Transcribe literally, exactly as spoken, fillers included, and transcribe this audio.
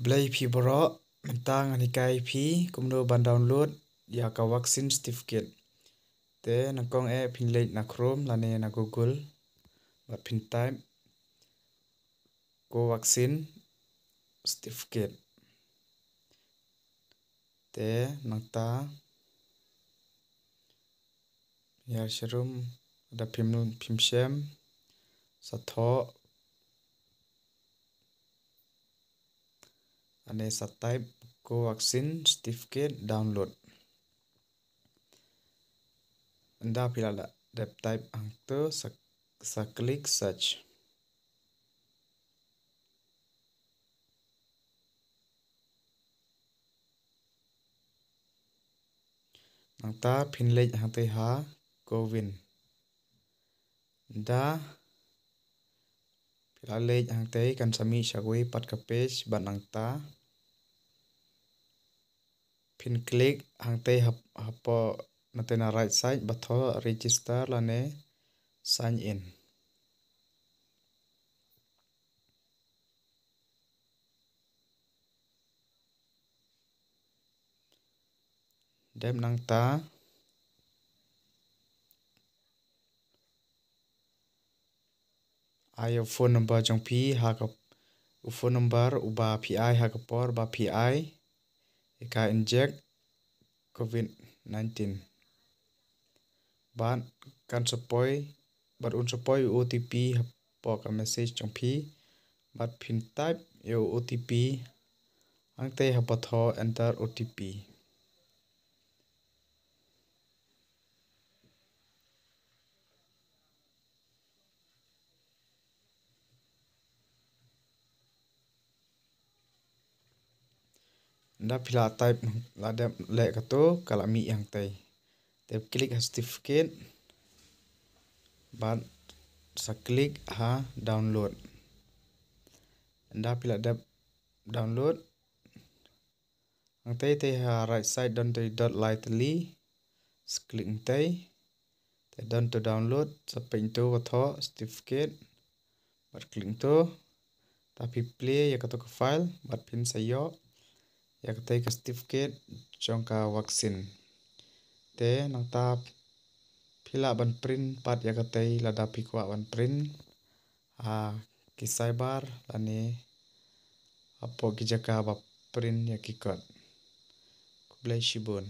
Khublei phi baroh, mynta ngan hikai phi kumno ban download ïa ka vaccine certificate. Te nyngkong eh phin leit na Chrome lane na Google bad phin type Covaxin certificate. Te nangta ïa sharum da phim, phim shem sa thoh ane sa type Covaxin certificate download. Ynda phi la dep type hangto sa, sa click search. Nangta phin leit hangtei ha CoWIN. Ynda phi la leit hangtei kan sa mih sha kawei pat ka page bad nangta phin click hangtei hap-, hapoh nangtei na right side ba thoh register lane sign in. Dep nangta ai u phone number jong phi ha ka, u phone number uba phi ai ha ka por ba phi ai ïa ka inject COVID nineteen. Bad kan sa poi, bad un sa poi u OTP hapoh ka message jong phi. Bad phin type ïa u OTP hangtei haba thoh enter OTP. Ynda phi la type, la dep leh kato, ka la mih hangtei. Te click ha certificate bad sa click ha download. Ynda phi la dep download, hangtei te ha right side don te dot lai tylli, sa click hangtei. Te don to download, sa peit to ba thoh certificate. Bad click to. Te phi play ïa kato ka file bad phin sa ïoh ïa katei ka certificate jong ka vaccine. Te nangta phi lah ban print pat ïa katei lada phi kwah ban print ha ki cyber lane hapoh ki jaka ba print ïa ki kot. Khublei shibun.